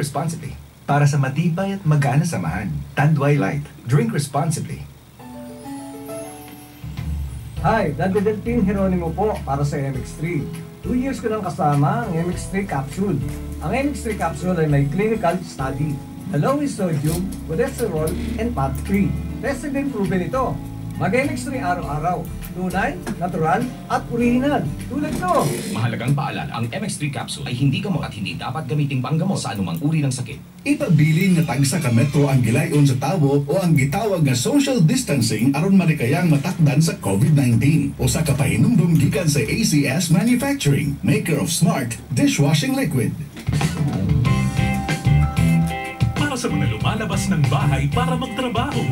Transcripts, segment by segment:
Responsibly. Para sa matibay at magaan na samahan. Tanduay Light. Drink responsibly. Hi, Daddy Delphine Geronimo po para sa MX3. 2 years ko nang kasama ang MX3 capsule. Ang MX3 capsule ay may clinical study. The lowest sodium, cholesterol, and fat-free. Tested and proven ito. Mag-MX3 araw-araw. Tunay, natural, at original. Tulad ko. Mahalagang paalala, ang MX3 capsule ay hindi gamot at hindi dapat gamiting panggamot sa anumang uri ng sakit. Ipabilin nga tagsa ka metro ang gilayon sa tawo o ang gitawag nga social distancing aron malikayang matakdan sa COVID-19. Usa ka pahinumdum gikan sa ACS Manufacturing, maker of Smart dishwashing liquid. Para sa mga lumalabas ng bahay para magtrabaho.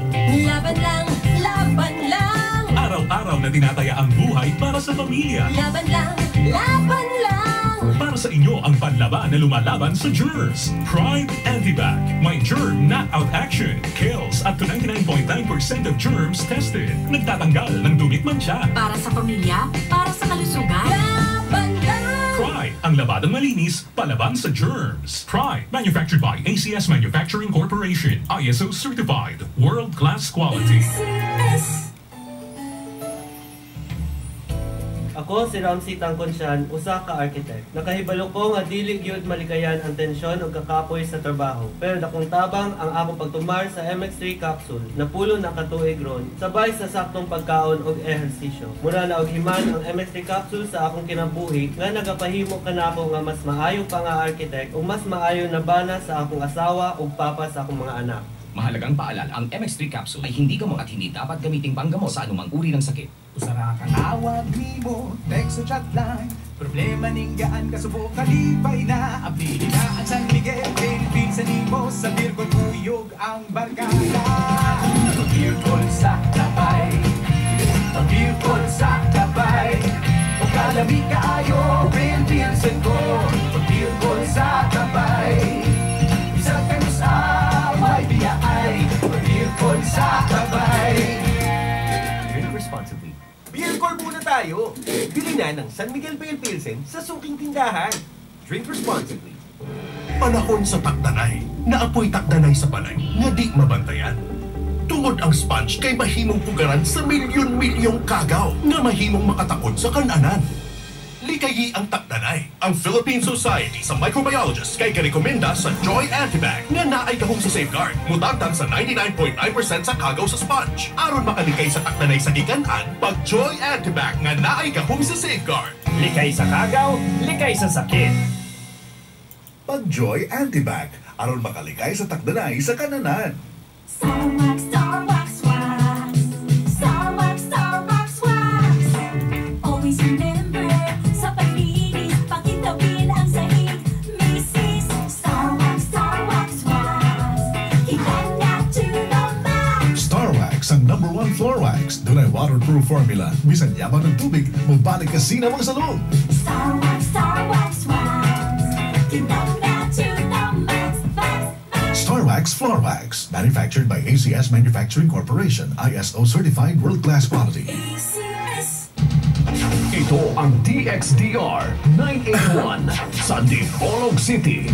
Laban lang, laban lang. Araw-araw na tinataya ang buhay para sa pamilya. Laban lang, laban lang. Para sa inyo ang panlaba na lumalaban sa germs. Pride Antibac. May germ knockout action. Kills up to 99.9% of germs tested. Nagtatanggal ng dumi't mantsa. Para sa pamilya, para sa kalusugan. Laban lang. Pride, ang labadang malinis, palaban sa germs. Pride, manufactured by ACS Manufacturing Corporation. ISO certified. World-class quality. ACS. Ako si Ramsey Tangkonsyan, usa ka architect. Nakahibalo ko nga dili gyud malikayan ang tensyon ug kakapoy sa trabaho. Pero dakong tabang ang akong pagtumar sa MX3 capsule na pulo na ka tuig ron, sabay sa saktong pagkaon og ehersisyo. Mura na og himan ang MX3 capsule sa akong kinabuhi nga nagapahimo kanako nga mas maayo pa nga architect ug mas maayo na bana sa akong asawa ug papa sa akong mga anak. Mahalagang paalala, ang MX3 capsule ay hindi gamot at hindi dapat gamiting panggamot sa anumang uri ng sakit. Usa ra ka tawag nimo, text o chat lang. Problema ning gaan kasubo kalipay na. Apili na ang San Miguel, Philippines sa nimo. Sa beer call kuyog ang barkada. Beer call sa tabay. Beer call sa tabay. O kalami kaayo, Pale Pilsen ko. Beer call sa tabay. Bisag kanus-a, way biyaay. Beer call sa tabay. Drink responsibly. Beer call muna tayo. Bili na ng San Miguel Pale Pilsen sa suking tindahan. Drink responsibly. Panahon sa takdanay, naapoy takdanay sa balay nga di mabantayan. Tungod ang sponge kay mahimong pugaran sa milyon-milyong kagaw nga mahimong makatakod sa kananan. Likayi ang takdanay. Ang Philippine Society sa Microbiologists kay garekomenda sa Joy Antibac nga naay gahom sa safeguard. Mutagtag sa 99.9% sa kagaw sa sponge. Aron makalikay sa takdanay sa gikan-an, pag Joy Antibac nga naay gahom sa safeguard. Likay sa kagaw, likay sa sakit. Pag Joy Antibac, aron makalikay sa takdanay sa kananan. Starwax, Starwax, wax. Starwax, Starwax, wax. Always remember, sa paglinis, pakintabin ang sahig. Mrs. Starwax, Starwax, wax. Kita na to the max. Starwax ang number one floor wax. Dunay waterproof formula. Bisan yaman ng tubig, mubalik kasinam ang salog. Starwax, Starwax, wax. Kita na to the max, max, max. Starwax Floor Wax. Manufactured by ACS Manufacturing Corporation. ISO certified world-class quality. ACS. Ito ang DXDR 981 sa Dipolog City.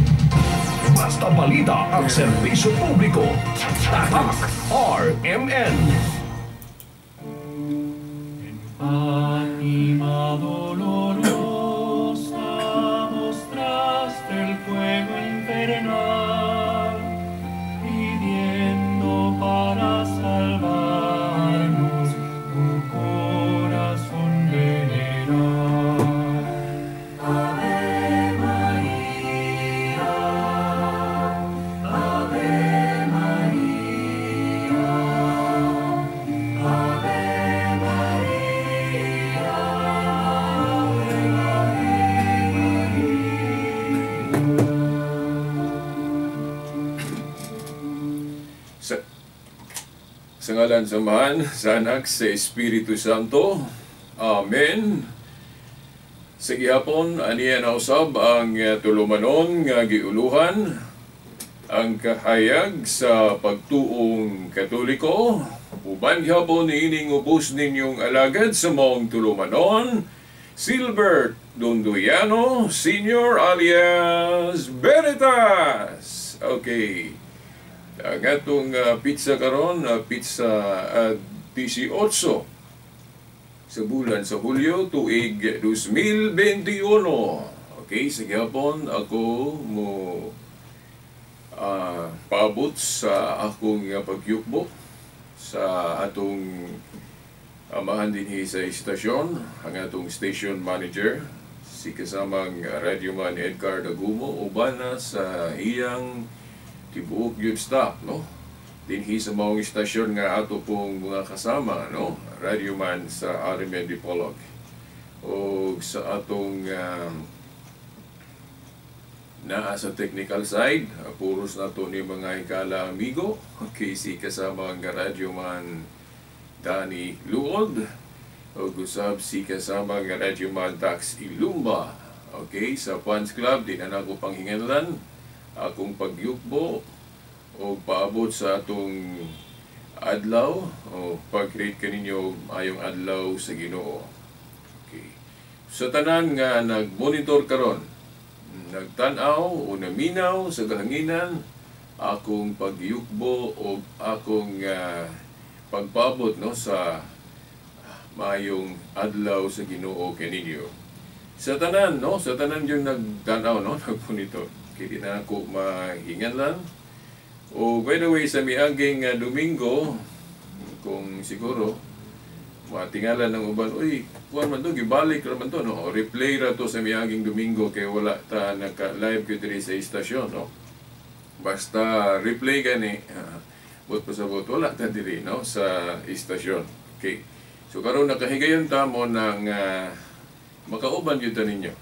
Basta balita ang serbisyo publiko. Tatak RMN. Fátima dolorosa mostraste el fuego infernal, pidiendo para salvarnos tu corazón veneral. Ave María, Ave María, Ave María, Ave María. Sa ngalan sa Amahan, sa Anak, sa Espiritu Santo. Amen. Sa gihapon, aniya na usab ang tulumanon nga giuluhan ang kahayag sa pagtuong Katoliko. Uban gihapon niining ubos ninyong alagad sa maong tulumanon, Silbert Donduyano Senior alias Veritas. Okay. Ang atong pizza karon, pizza 18 sa bulan sa Hulyo tuig 2021. Okay, sa gihapon ako mo paabot sa akong pagyukbo sa atong amahan dinhi sa istasyon, ang atong station manager, si kasamang radyoman Edgar Dagumo, uban na sa iyang tibuok yun staff, no? Dinhi sa maong istasyon nga ato pong mga kasama, no? Radyoman sa RMN Dipolog. O sa atong naa sa technical side, puros na to ni mga higala amigo. Okay, si kasamang radyoman Danny Luod. O gusab si kasamang radyoman Tax Ilumba. Okay, sa Fans Club, di na nako panghinganlan akong pagyukbo o paabot sa atong adlaw o pag-greet kaninyo ayong adlaw sa Ginoo. Okay. Sa tanan nga nagmonitor karon, nagtan-aw o naminaw sa gahanginan akong pagyukbo o akong pagpaabot, no, sa maayong adlaw sa Ginoo kaninyo. Sa tanan, no, sa tanan yung nagtan-aw, no, nagmonitor. Kaya di na ako mahinganlan. O by the way, sa miaging Domingo, kung siguro matingalan ng uban, uy, kuan man to, gibalik ra man to, no? O, replay ra to sa miaging Domingo kay wala ta naka-live gyud diri sa istasyon, no? Basta replay gani, but pasabot wala ta diri, no, sa istasyon. Okay. So karon nakahigayon ta mo nang makauban gyud ta ninyo.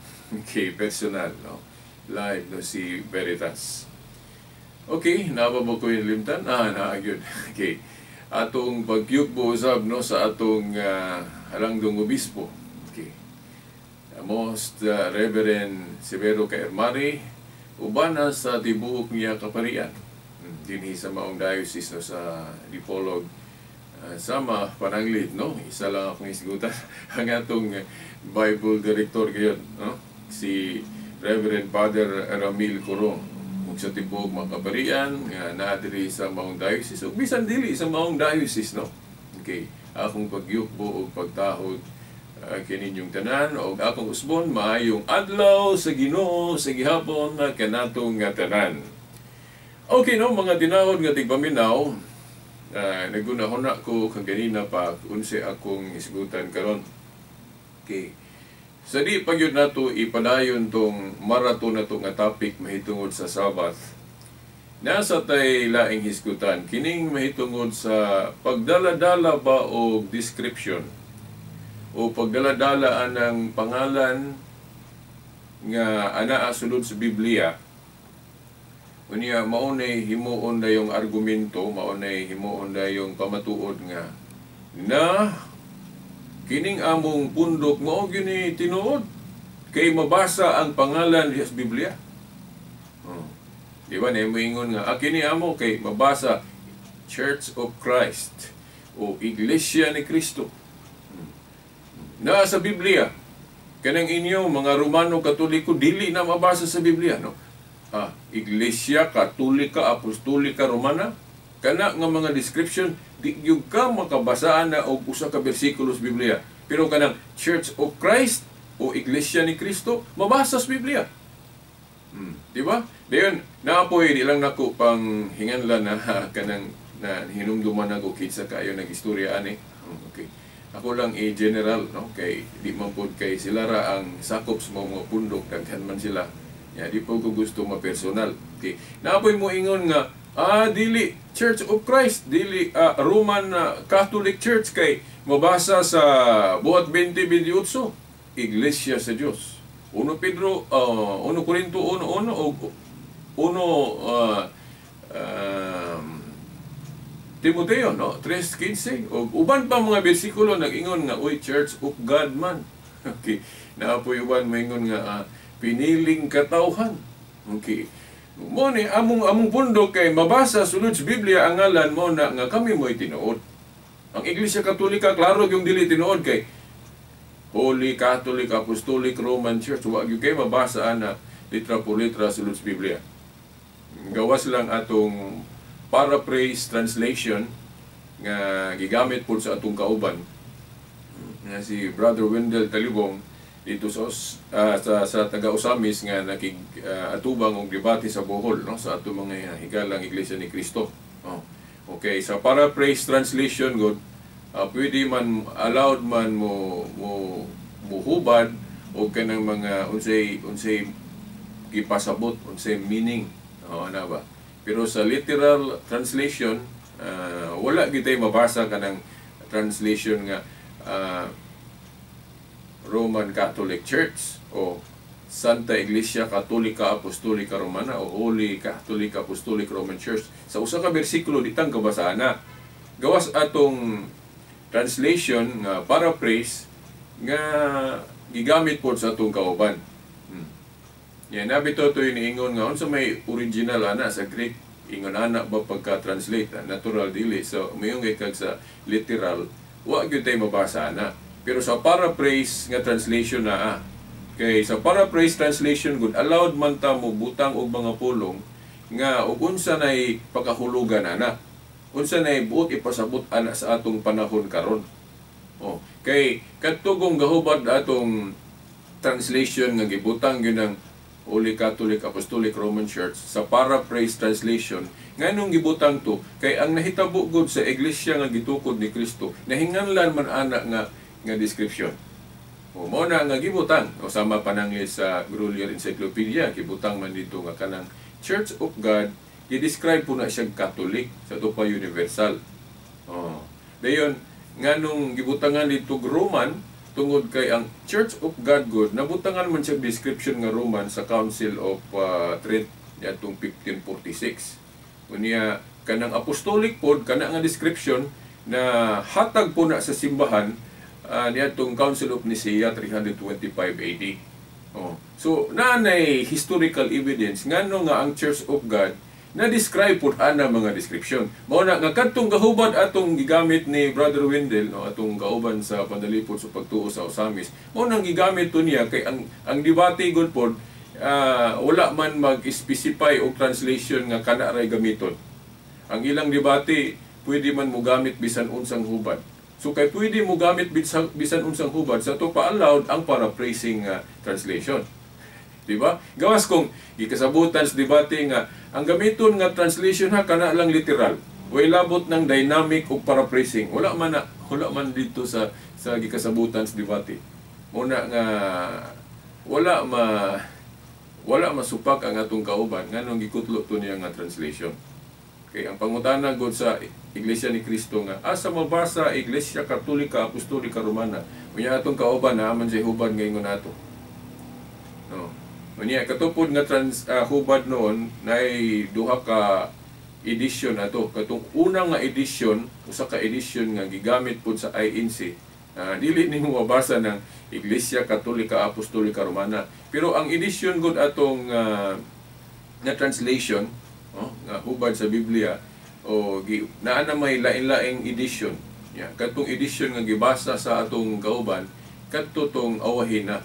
Okay, personal, no? Live, no, si Veritas. Okay, naaba mo ko yung limtan? Ah, naa gyud. Okay. Atong pagyugbo usab, no, sa atong halangdong obispo. Okay. Most Reverend Severo Caermari, ubana sa tibuok niya kaparian dinhi sa maong diocese, no, sa Dipolog. Sama pananglit, no, isa lang akong isgutan ang atong Bible director gayon, no, si Reverend Father Ramil Corong, ug sa tibuok mga kaparian nga naa diri sa maong diocese ug bisan dili sa maong diocese, no. Okay, akong pagyukbo ug pagtahod kininyong tanan ug akong usbon maayong adlaw sa Ginoo sa gihapon na kanatong nga tanan. Okay, no, mga tinahod nga tigpaminaw, nagunahuna ko kaganina pa unsa akong isgutan karon. Okay. Sa di pagyud nato ipadayon tong maraton nato nga topic mahitungod sa Sabbath. Nasa tay laing hisgutan kining mahitungod sa pagdala-dala ba og description o pagdala-dala anang pangalan nga anaa sulod sa Biblia. Unya maunay himuon na yung argumento, maunay himuon na yung pamatuod nga na kining among pundok mao gyud tinuod kay mabasa ang pangalan diha sa Biblia. Oh. Di ba na moingon nga kini amo kay mabasa Church of Christ o Iglesia ni Cristo. Naa sa Biblia. Kanang inyo mga Romano Katoliko dili na mabasa sa Biblia, no? Ah, Iglesia Katolika Apostolika Romana, kana nga mga description di gyud ka makabasaan na og usa ka bersikulo sa Biblia. Pero kanang Church of Christ o Iglesia ni Cristo mabasa sa Biblia. Di ba? Dayon naapoy di lang nako pang hinganlan na kanang na hinumduman nako kinsa kaayo nag-istorya ani. Okay. Ako lang i-general, no, kay di man pod kay sila ra ang sakop sa mga pundok, daghan man sila. Ya, di po ko gusto ma-personal. Okay. Naapoy mo ingon nga dili Church of Christ, dili Roman Catholic Church kay mabasa sa Buhat 20:28, Iglesia sa Dios. 1 Pedro 1 Corinto 1:1 o 1 Timoteo, no, 3:15 o uban pa mga bersikulo nag-ingon nga uy Church of God man. Okay. Naapoy uban moingon nga piniling katawhan. Okay. Mo ni among pundok kay mabasa sulod sa Biblia ang ngalan mo na nga kami mo'y tinuod. Ang Iglesia Katolika klaro yung dili tinuod kay Holy Catholic Apostolic Roman Church, wa gyud kay mabasa ana litra por litra sulod sa Biblia. Gawas lang atong paraphrase translation nga gigamit po sa atong kauban nga si Brother Wendell Talibong dito sa sa taga Osamis nga nakig atubang og debate sa Bohol, no, sa atong mga higalang Iglesia ni Cristo. Oh. Okay, sa paraphrase translation god, pwede man, allowed man mo mo muhubad og kanang mga unsay unsay gipasabot, unsay meaning. Oh, ana ba? Pero sa literal translation, wala gitay mabasa kanang translation nga Roman Catholic Church o Santa Iglesia Katolika Apostolika Romana o Holy Catholic Apostolic Roman Church. Sa usa ka bersikulo ditang kabasa na. Gawas atong translation nga paraphrase nga gigamit pod sa atong kauban. Yan nabi to niingon nga unsa may original ana sa Greek, ingon ana ba pagka-translate, natural dili. So mayong kag sa literal wa gyud tay mabasa ana. Pero sa paraphrase nga translation na kay sa paraphrase translation good allowed man ta mo butang og mga pulong nga og unsa nay pakahulugan ana. Unsa nay buot ipasabot ana sa atong panahon karon. Oh, kay kadtugong gahubad atong translation nga gibutang gyud ang Holy Catholic Apostolic Roman Church sa paraphrase translation, nganong gibutang to kay ang nahitabo gud sa iglesia nga gitukod ni Kristo nahinganlan man ana nga nga description. O mao na nga gibutang o sama panangli sa Grolier Encyclopedia gibutang man dito nga kanang Church of God gi-describe po na siya Catholic sa tupa universal. Oh. Dayon nganong gibutangan dito Roman tungod kay ang Church of God good nabutangan man siya description nga Roman sa Council of Trent niadtong 1546. Unya kanang apostolic pod kana nga description na hatag po na sa simbahan niadtong Council of Nicaea 325 AD. Oh. So naanay historical evidence ngano nga ang Church of God na describe pod ana mga description. Mao na nga kadtong gahubad atong gigamit ni Brother Wendell, no, atong kauban sa pandalipod sa pagtuo sa Osamis. Mao nang gigamit to niya kay ang debate gud pod wala man mag-specify og translation nga kana ray gamiton. Ang ilang debate pwede man mogamit bisan unsang hubad. So kay pwede mo gamit bisan unsang hubad sa to pa allowed ang paraphrasing translation. Diba? Gawas kung gikasabutan sa debate nga ang gamiton nga translation ha kana lang literal. Way labot ng dynamic o paraphrasing. Wala man na, wala man dito sa sa gikasabutan sa debate. Muna nga wala masupak ang atong kauban nganong gikutlo to niya nga translation. Kay ang pangutana god sa Iglesia ni Cristo nga asa mabasa Iglesia Katolika Apostolika Romana. Unya atong kauban na man siya hubad ngayon nato. No. Unya katupod nga hubad noon nay duha ka edition ato. Katong una nga edition, usa ka edition nga gigamit pud sa INC. Dili nimo mabasa ng Iglesia Katolika Apostolika Romana. Pero ang edition gud atong nga translation, oh, nga hubad sa Biblia o naa na may lain-laing edition. Yeah, katong edition nga gibasa sa atong kauban kadto tong awahin na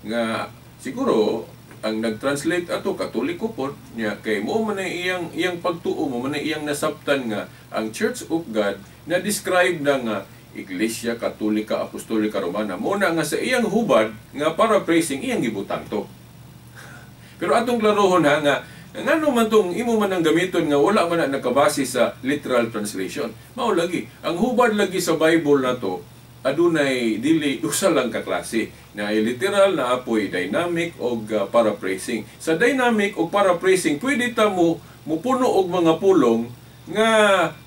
nga siguro ang nag-translate ato Katoliko pod niya kay mo man ay iyang iyang pagtuo, mo man ay iyang nasabtan nga ang Church of God na describe na nga Iglesia Katolika Apostolika Romana. Mo na nga sa iyang hubad nga paraphrasing iyang gibutang to. Pero atong klarohon ha nga ngano man tong imo man ang gamiton nga wala man na nakabase sa literal translation. Mao lagi ang hubad lagi sa Bible nato adunay dili usa lang ka klase na literal na apoy dynamic og paraphrasing. Sa dynamic og paraphrasing pwede ta mo mupuno og mga pulong nga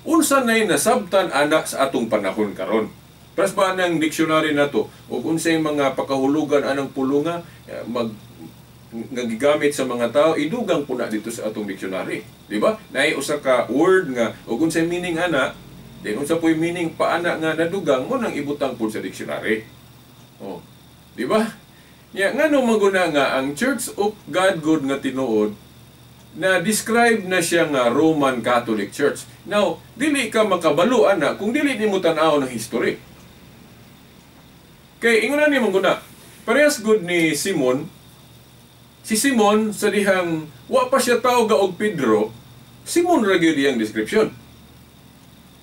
unsa nay nasabtan ana sa atong panahon karon. Pras ba nang dictionary nato og unsay mga pakahulugan anang pulunga mag nga gigamit sa mga tao idugang puna dito sa atong dictionary, di ba? Naay usa ka word nga og unsay meaning ana, then unsa po'y meaning pa ana nga nadugang mo nang ibutang pud sa dictionary. Oh, di ba? Nya ngano maguna nga ang Church of God good nga tinuod na describe na siya nga Roman Catholic Church. Now, dili ka makabalo ana kung dili nimo tan-aw ng history. Kay ingon ani man guna, parehas good ni Simon. Si Simon sa dihang wa pa siya tawga og Pedro, Simon ra gyud iyang description.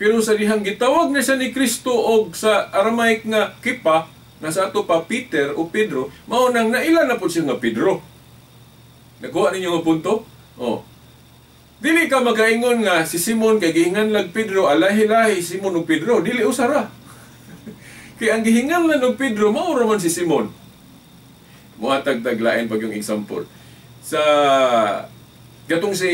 Pero sa dihang gitawag na siya ni Kristo og sa Aramaic nga Kipa, nga sa ato pa Peter o Pedro, mao nang naila na pud siya nga Pedro. Nakuha ninyo nga punto? Oh. Dili ka makaingon nga si Simon kay gihinganlag Pedro, alahi-lahi Simon ug Pedro, dili usara. Kay ang gihinganlan og Pedro mao ra man si Simon. Muhatag taglain pag yung example. Sa gatong si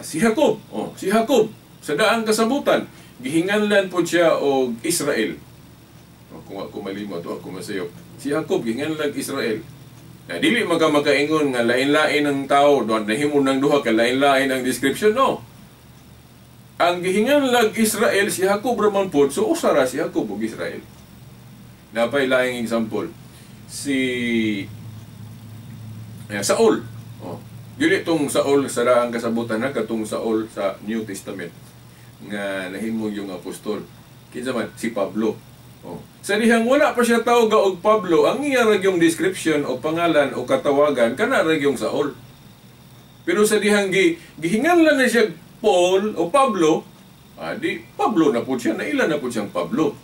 si Jacob, oh, si Jacob sa daang kasabutan, gihinganlan po siya og Israel. Oh, kung ako malimot o ako masayop. Si Jacob gihinganlag Israel. Na dili man ka makaingon nga lain-lain ang tao, doon nahimo ng duha ka lain-lain ang description, no. Ang gihinganlag Israel si Jacob ra man pod, so usa ra si Jacob ug Israel. Napay laing example si Saul. Oh, dili tong Saul sa daang kasabutan ha, katong Saul sa New Testament nga nahimo yung apostol. Kinsa man si Pablo. Oh. Sa dihang wala pa siya tawga og Pablo, ang iya ra yung description o pangalan o katawagan kana ra yung Saul. Pero sa dihang gihinganlan na siya Paul o Pablo, di Pablo na pud siya, naila na pud siyang Pablo.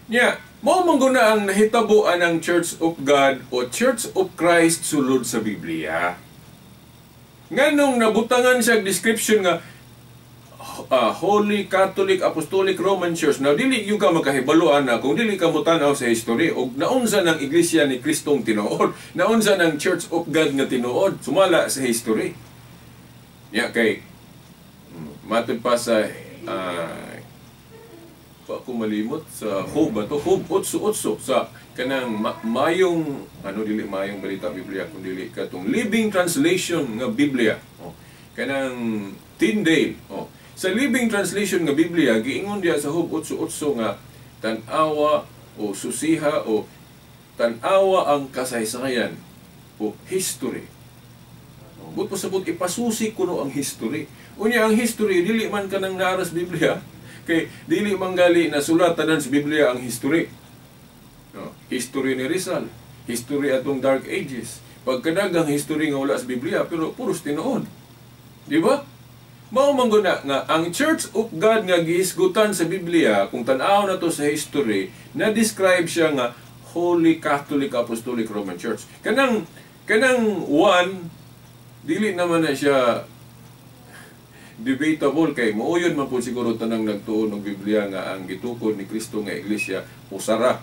Nya, mao man guna ang nahitabo ang Church of God o Church of Christ sulod sa Biblia. Nganong nabutangan siya description nga Holy Catholic Apostolic Roman Church, na dili yung ka makahibaluan na kung dili ka motanaw sa history og naunsa ng Iglesia ni Kristong tinuod, naunsa ng Church of God nga tinuod sumala sa history. Ya kay matud pa sa pa ako malimot sa Job ba to, Job 8:8 sa kanang mayong ano dili mayong balita Biblia kun dili katong Living Translation nga Biblia. Oh, kanang Tyndale. Oh, sa Living Translation nga Biblia giingon diya sa Job 8:8 nga tan-awa o susiha o tan-awa ang kasaysayan o history. Oh, but pasabot ipasusi kuno ang history. Unya ang history dili man kanang naaras Biblia. Kay dili man gali na sulatan sa Biblia ang history. No, history ni Rizal, history atong Dark Ages. Pagkadagang history nga wala sa Biblia pero puros tinuod. Di ba? Mao man guna nga ang Church of God nga gihisgutan sa Biblia kung tan-aw na to sa history, na describe siya nga Holy Catholic Apostolic Roman Church. Kanang kanang one dili naman na siya debatable kay mauyon man po siguro tanang nagtuon og Biblia nga ang gitukod ni Kristo nga iglesia usara.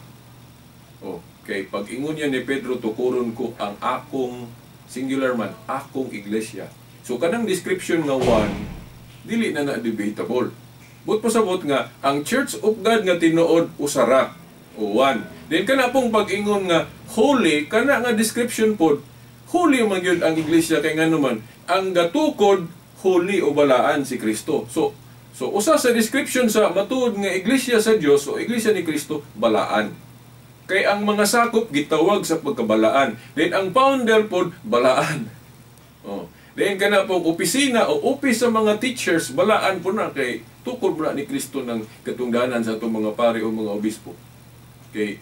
Oh, kay pag-ingon niya ni Pedro, tukuron ko ang akong singular man, akong iglesia. So kanang description nga one dili na na debatable. But pasabot nga ang Church of God nga tinuod usara o one. Then kana pong pag-ingon nga holy, kana nga description pod holy man gyud ang iglesia kay ngano man ang gatukod holy o balaan si Kristo. So usa sa description sa matuod nga iglesia sa Dios o iglesia ni Kristo balaan. Kay ang mga sakop gitawag sa pagkabalaan. Then ang founder pod balaan. Oh. Then kana pong opisina o office sa mga teachers balaan po na kay tukod mo na ni Kristo ng katungdanan sa atong mga pari o mga obispo. Kay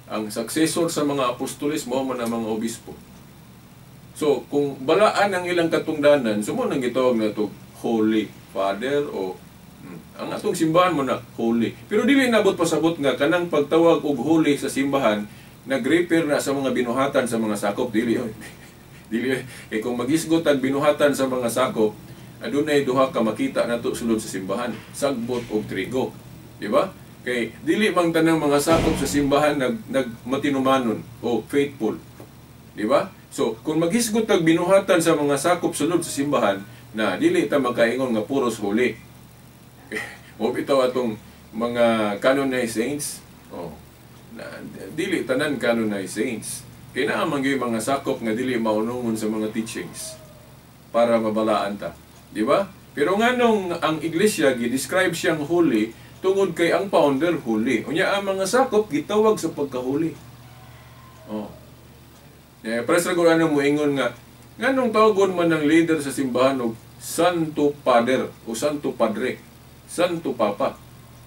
ang successor sa mga apostoles mao man ang mga obispo. So, kung balaan ang ilang katungdanan, so mo nang gitawag na ito Holy Father o ang atong simbahan mo na holy. Pero dili nabot pasabot nga kanang pagtawag og holy sa simbahan nag-refer na sa mga binuhatan sa mga sakop. Dili oy. Dili oy. Kay kung magisgot ang binuhatan sa mga sakop, adunay duha ka makita nato sulod sa simbahan, sagbot og trigo. Di ba? Kay dili mang tanang mga sakop sa simbahan nagmatinumanon o faithful. Di ba? So, kung maghisgot ang binuhatan sa mga sakop sulod sa simbahan, na dili ta makaingon nga puros huli. O bitaw atong mga canonized saints, oh, na, dili tanan canonized saints. Kaya naa man gyud mga sakop nga dili maunungon sa mga teachings para mabalaan ta. Di ba? Pero nganong ang iglesia gi-describe siyang holy tungod kay ang founder holy. Unya ang mga sakop gitawag sa pagkahuli. Oh. Eh, pares ra gud ano moingon nga nganong tawagon man ang leader sa simbahan og Santo Father o Santo Padre, Santo Papa.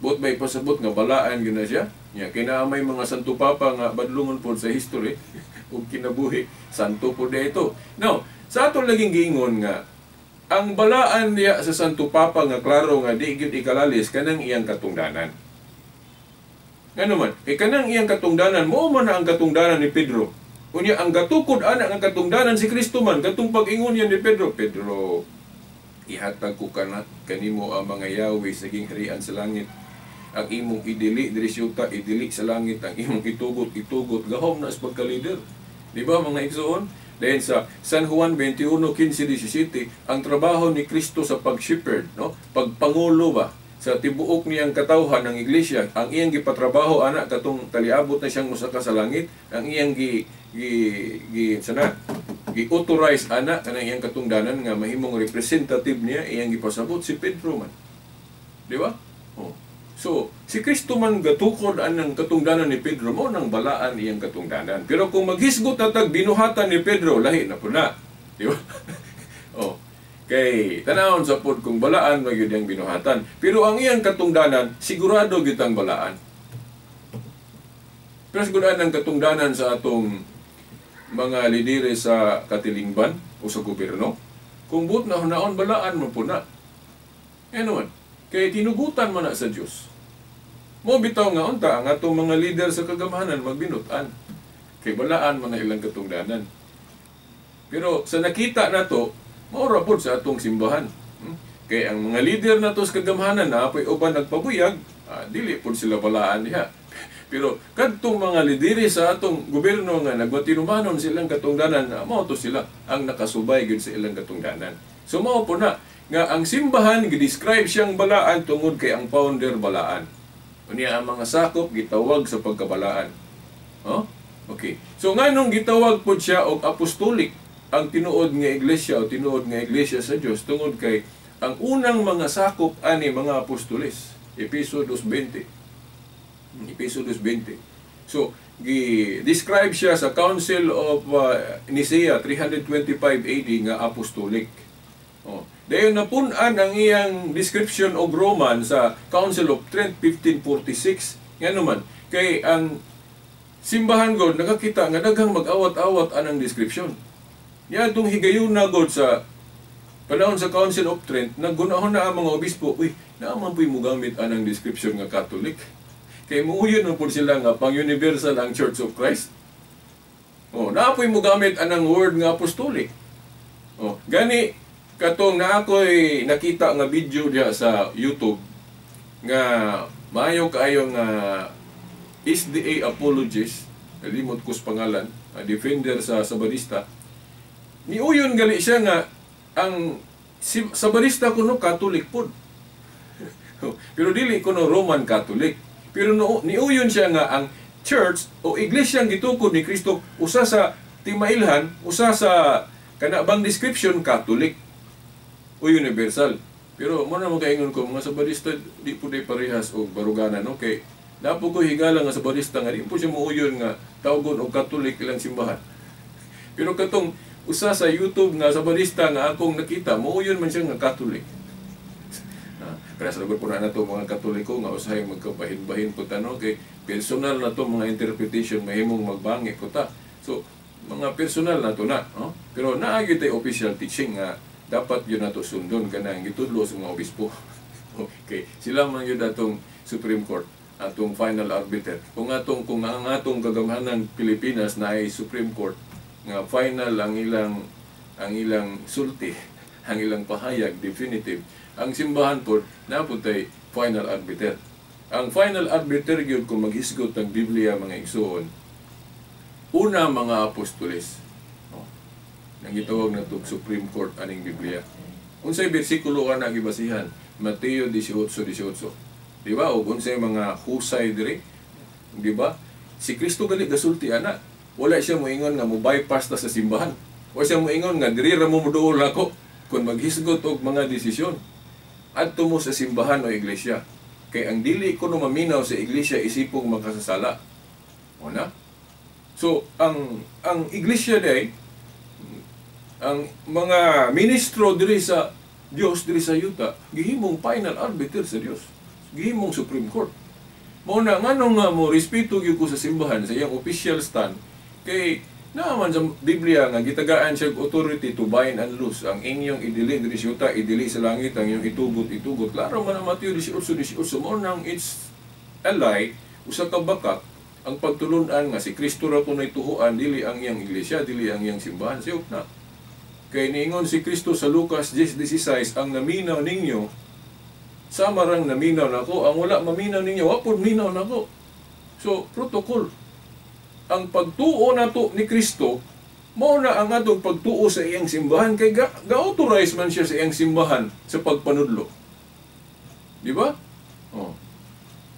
Buot may pasabot nga balaan gyud na siya. Nya kay naa may mga Santo Papa nga badlungon pod sa history ug kinabuhi, santo pod ito. Now, sa ato laging giingon nga ang balaan niya sa Santo Papa nga klaro nga di gyud ikalalis kanang iyang katungdanan. Ngano man, kay kanang iyang katungdanan mao man na ang katungdanan ni Pedro. Unya ang gatukod ana ang katungdanan si Kristo man katong pag-ingon niya ni Pedro, "Pedro, ihatag ko kana kanimo ang mga yawi sa gingharian sa langit. Ang imong idili diri sa yuta, idili sa langit, ang imong itugot, itugot." Gahom na sa pagka-leader. Di ba, mga igsoon? Dahil sa San Juan 21:15-17, ang trabaho ni Kristo sa pag-shepherd, no? Pagpangulo ba sa tibuok niyang katawhan ng iglesia, ang iyang gipatrabaho ana katong taliabot na siyang mosaka sa langit, ang iyang gi gi gi sana gi-authorize ana kanang iyang katungdanan nga mahimong representative niya, iyang gipasabot si Pedro man. Di ba? Oh. So, si Kristo man gatukod anang katungdanan ni Pedro, mao nang balaan iyang katungdanan. Pero kung maghisgot na tag binuhatan ni Pedro, lahi na po na. Di ba? Oh. Kay tanawon sa pod kung balaan magyud iyang binuhatan. Pero ang iyang katungdanan, sigurado gyud ang balaan. Pero sigurado ang katungdanan sa atong mga lidere sa katilingban o sa gobyerno, kung buot na hunaon, balaan mo po na. Ano man? Kay tinugutan man na sa Dios. Mo bitaw nga unta ang atong mga leader sa kagamhanan magbinutan. Kay balaan man na ilang katungdanan. Pero sa nakita nato, mao ra pod sa atong simbahan. Kay ang mga leader nato sa kagamhanan na apoy uban nagpabuyag, dili pod sila balaan diha. Pero kadtong mga lidere sa atong gobyerno nga nagmatinumanon silang katungdanan, mao to sila ang nakasubay gyud sa ilang katungdanan. So mao po na nga ang simbahan gi-describe siyang balaan tungod kay ang founder balaan. Unya ang mga sakop gitawag sa pagkabalaan. Oh? Okay. So nganong gitawag pod siya og apostolic ang tinuod nga iglesia o tinuod nga iglesia sa Dios tungod kay ang unang mga sakop ani mga apostoles. Episo 2:20. Episo 2:20. So gi-describe siya sa Council of Nicaea 325 AD nga apostolic. Oh. Dayon napun-an ang iyang description og Roman sa Council of Trent 1546. Ngano man, kay ang simbahan god nakakita nga daghang mag-awat-awat anang description. Niadtong higayuna god sa panahon sa Council of Trent, naggunahon na ang mga obispo, uy, naa man puy mogamit anang description nga Catholic. Kay muuyon man pud sila nga pang-universal ang Church of Christ. Oh, naa puy mogamit anang word nga apostolic. Oh, gani katong na ako'y nakita nga video diha sa YouTube nga maayo kaayo nga SDA apologist, nalimot ko sa pangalan, defender sa Sabadista. Niuyon gali siya nga ang si, Sabadista kuno Catholic pod. Pero dili kuno Roman Catholic. Pero no, niuyon siya nga ang church o iglesia ang gitukod ni Kristo usa sa timailhan, usa sa kana bang description Catholic o universal. Pero mo na makaingon ko mga Sabadista di po di parehas og baruganan, no? Kay napo ko higala nga Sabadista nga di po siya muuyon nga tawgon og Catholic ilang simbahan. Pero katong usa sa YouTube nga Sabadista nga akong nakita, muuyon man siya nga Catholic. Pero sa lugar po na nato mga Katoliko nga usahay magkabahin-bahin po ta, no? Kay personal na to mga interpretation mahimong magbangi po ta. So mga personal na to na, no? Pero naa gyud tay official teaching nga dapat yun nato sundon kanang gitudlo sa mga obispo. Okay, sila man yun atong Supreme Court, atong final arbiter. Kung ang atong kagamhanan Pilipinas na ay Supreme Court nga final ang ilang sulti, ang ilang pahayag definitive. Ang simbahan po napunta final arbiter. Ang final arbiter gyud kung maghisgot ang Biblia, mga igsoon, una mga apostoles. Oh. Nang gitawag na tog Supreme Court aning Biblia. Unsay bersikulo ka na gibasihan? Mateo 18:18. Di ba? O unsay mga husay diri? Di ba? Si Kristo gali gasulti ana. Wala siya moingon nga mo bypass ta sa simbahan. Wala siya moingon nga diri ra mo moduol ako kung maghisgot og mga desisyon. Adto mo sa simbahan o iglesia. Kay ang dili ko no maminaw sa iglesia isipong makasasala. O na? So, ang iglesia day, ang mga ministro diri sa Dios diri sa yuta, gihimong final arbiter sa Dios. Gihimong Supreme Court. Mao na nganong nga mo respeto gyud ko sa simbahan sa iyang official stand kay naaman sa Biblia nga gitagaan siya og authority to bind and loose ang inyong idili diri sa yuta, idili sa langit, ang inyong itugot itugot. Klaro man ang Mateo 18:18, mao nang it's a lie, usa ka bakak ang pagtulun-an nga si Kristo ra kunoy tuhuan, dili ang iyang iglesia, dili ang iyang simbahan, sayop na. Kay niingon si Kristo sa Lucas 10:16, ang naminaw ninyo sama rang naminaw nako, ang wala maminaw ninyo wa pud minaw nako. So protocol ang pagtuo nato ni Kristo, mao na ang atong pagtuo sa iyang simbahan kay ga-authorize man siya sa iyang simbahan sa pagpanudlo. Di ba? Oh.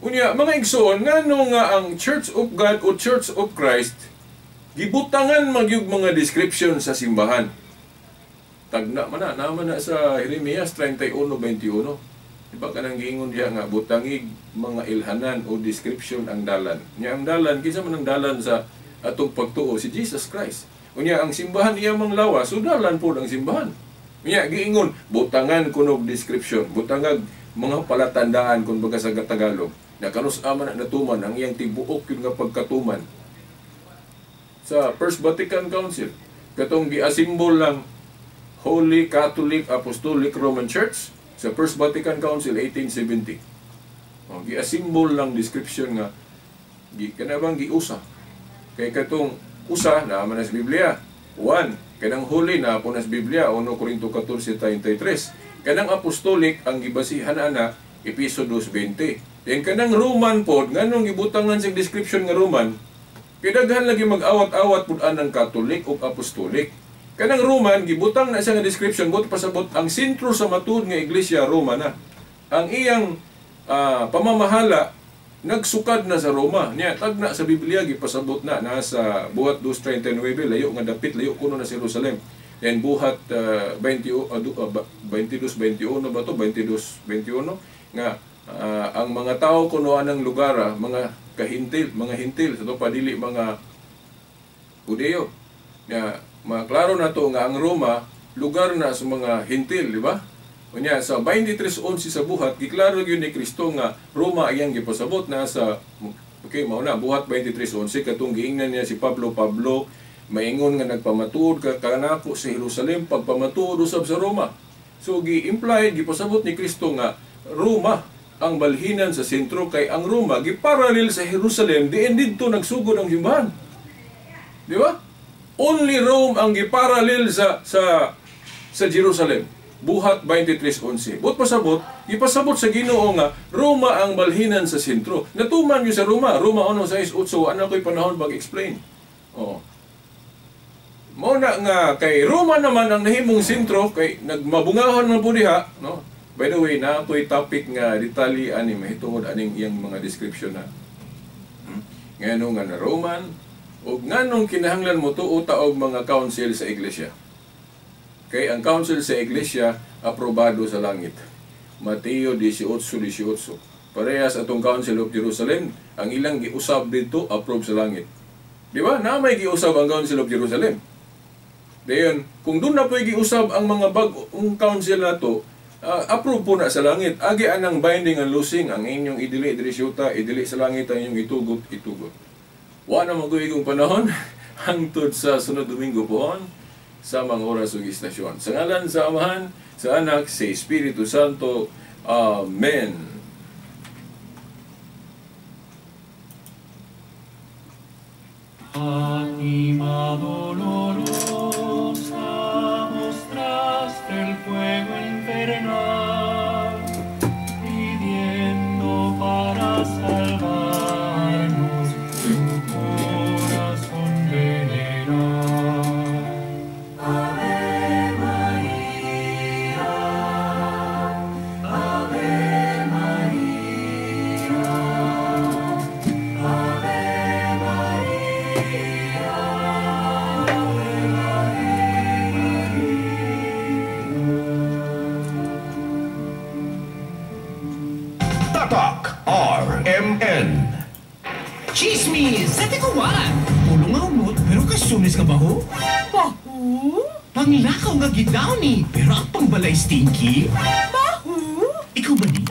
Unya, mga igsoon, ngano nga ang Church of God o Church of Christ gibutangan magyug mga description sa simbahan. Tagna man na, naman na sa Jeremias 31:21. Diba kanang giingon diha nga butangig mga ilhanan o description ang dalan. Nya ang dalan, kinsa man ang dalan sa atong pagtuo? Si Jesus Christ. Unya ang simbahan iya mang lawas, so dalan pod ang simbahan. Unya giingon butangan kunog description, butangag mga palatandaan kun baga sa Tagalog. Na kanus-a man na natuman ang iyang tibuok yun nga pagkatuman. Sa First Vatican Council, katong giasimbol lang Holy Catholic Apostolic Roman Church sa First Vatican Council 1870. O, giasimbol lang description nga kanabang giusa. Kay katong usa naa man sa Biblia. 1 kanang holy naa po na sa Biblia 1 Corinto 14:33. Kanang apostolic ang gibasihan ana Episo 2:20. Then kanang Roman pod nganong gibutangan sa description nga Roman, kay daghan lagi mag-awat-awat pud anang Catholic ug Apostolic. Kanang Roman gibutang na siya nga description but pasabot ang sentro sa matud nga iglesia Roma na. Ang iyang pamamahala nagsukad na sa Roma. Niya tagna sa Biblia gipasabot na nasa Buhat 2:39, layo nga dapit layo kuno na sa Jerusalem. Then Buhat 22:21 ba to 22:21 nga ang mga tao kuno anang lugar, mga kahintil, mga hintil sa to padili mga Hudeo. Nya maklaro na to nga ang Roma lugar na sa mga hintil, di ba? Unya sa 23:11 sa Buhat giklaro gyud ni Kristo nga Roma iyang gipasabot na sa okay mao na Buhat 23:11 katong giingnan niya si Pablo, Pablo maingon nga nagpamatuod ka kanako sa Jerusalem pagpamatuod usab sa Roma. So gi-imply gipasabot ni Kristo nga Roma ang balhinan sa sentro kay ang Roma giparallel sa Jerusalem diin didto nagsugod ang simbahan. Di ba? Only Rome ang giparallel sa Jerusalem. Buhat 23:11. But pasabot, ipasabot sa Ginoo nga Roma ang balhinan sa sentro. Natuman gyud sa Roma, Roma 1:6-8, ana ko'y panahon pag-explain. Oo. Mao na nga kay Roma naman ang nahimong sentro kay nagmabungahon man po diha, no? By the way, naa ko'y topic nga detalye ani mahitungod aning iyang mga description na. Ngano nga na Roman ug nganong kinahanglan mo tuo ta og mga council sa iglesia. Kay ang council sa iglesia aprobado sa langit. Mateo 18:18. Parehas atong Council of Jerusalem, ang ilang giusab didto approve sa langit. Di ba? Na may giusab ang Council of Jerusalem. Dayon, kung doon na po'y giusab ang mga bag-ong council nato, approve po na sa langit. Agi anang binding and loosing ang inyong idili diri sa yuta, idili sa langit ang inyong itugot, itugot. Wa na maguyigong panahon hangtod sa sunod Domingo poon sa mga oras ug istasyon. Sa ngalan sa Amahan, sa Anak, sa Espiritu Santo. Amen. Fátima dolorosa, mostraste el fuego infernal, pidiendo para salvarnos tu corazón veneral. Ave María, Ave María, Ave María, Ave María. Tatak RMN. Chismis sa tikuwan! Pulong nga umot, pero kasunis ka ba ho? Bahu? Panglakaw nga gidawni, pero ang pangbalay stinky? Bahu? Ikaw ba ni?